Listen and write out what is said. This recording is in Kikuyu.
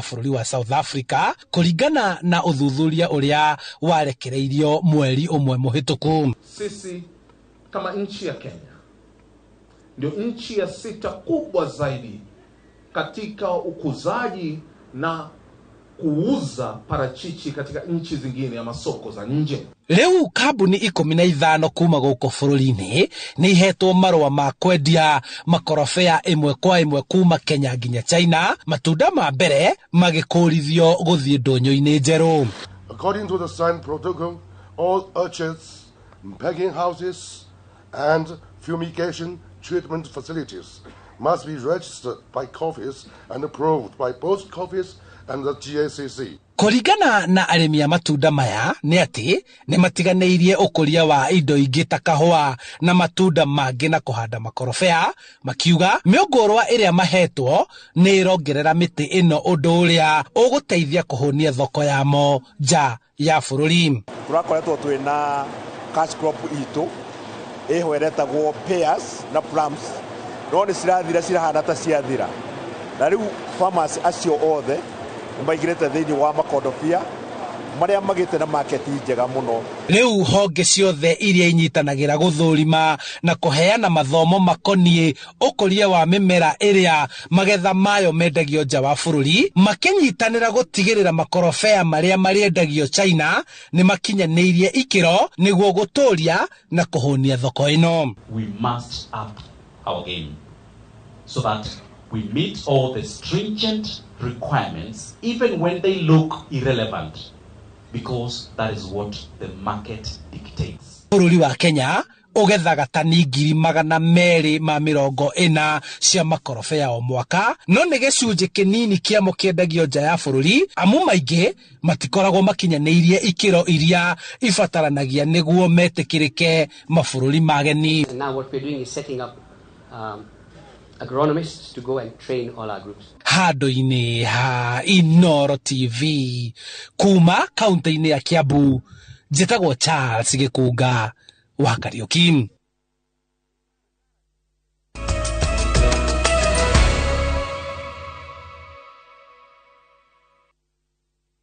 Bũrũri wa South Africa kũringana na ũthuthuria ũrĩa warekereirio mweri ũmwe mũhĩtũku. Sisi kama nchi ya Kenya ndio nchi ya sita kubwa zaidi katika ukuzaji na kuuza parachichi katika nchi zingine ama soko za nje. Rĩu kambuni 15 kuma gũkũ bũrũri-inĩ nĩ ihetwo marũa ma kwendia makorobea ĩmwe kwa ĩmwe kuma Kenya nginya China, matunda ma mbere magĩkũrithio gũthiĩ ndũnyũ-inĩ njerũ. According to the signed protocol, all orchards, packing houses, and fumigation treatment facilities must be registered by KOFICE and approved by both KOFICE and the GACC. Kũringana na arĩmi a matunda maya nĩ atĩ nĩ matiganĩirie ũkũria wa indo ingĩ ta kahũa na matunda mangĩ na kũhanda makorobea, makiuga mĩũngũrwa ĩrĩa mahetwo nĩ ĩrongerera mĩtĩ ĩno, ũndũ ũrĩa ũgũteithia kũhũnia thoko yamo nja ya bũrũri. Tũrakoretwo twĩna cash crop itũ ĩho ĩretagwo pears na plums, no nĩ cirathira, cirahana ta ciathira, na rĩu farmers acio othe nĩ maingĩrĩte thĩinĩ wa makondobia marĩa magĩte na market njega mũno. Rĩu honge ciothe iria inyitanagĩra gũthũrima na kũheana mathomo makoniĩ ũkũria wa mĩmera ĩrĩa magetha mayo mendagio nja wa bũrũri makĩnyitanĩra gũtigĩrĩra makorobea marĩa marĩendagio China nĩ makinyanĩirie ikĩro nĩguo gũtũria na kũhũnia thoko ĩno. We must up our game so that we meet all the stringent requirements, even when they look irrelevant, because that is what the market dictates. Bũrũri wa Kenya ũgethaga tani 240,000 cia makorobea o mwaka, no nĩ gĩcunjĩ kĩnini kĩamo kĩendagio nja ya bũrũri, amu maingĩ matikoragwo makinyanĩirie ikĩro iria ibataranagia nĩguo metĩkĩrĩke mabũrũri mageni. And now what we're doing is setting up agronomists to go and train all our groups. Handũ-inĩ ha Inoro TV kuma kaunti-inĩ ya Kiambu, njĩtagwo Charles Gĩkunga wa Kariũki.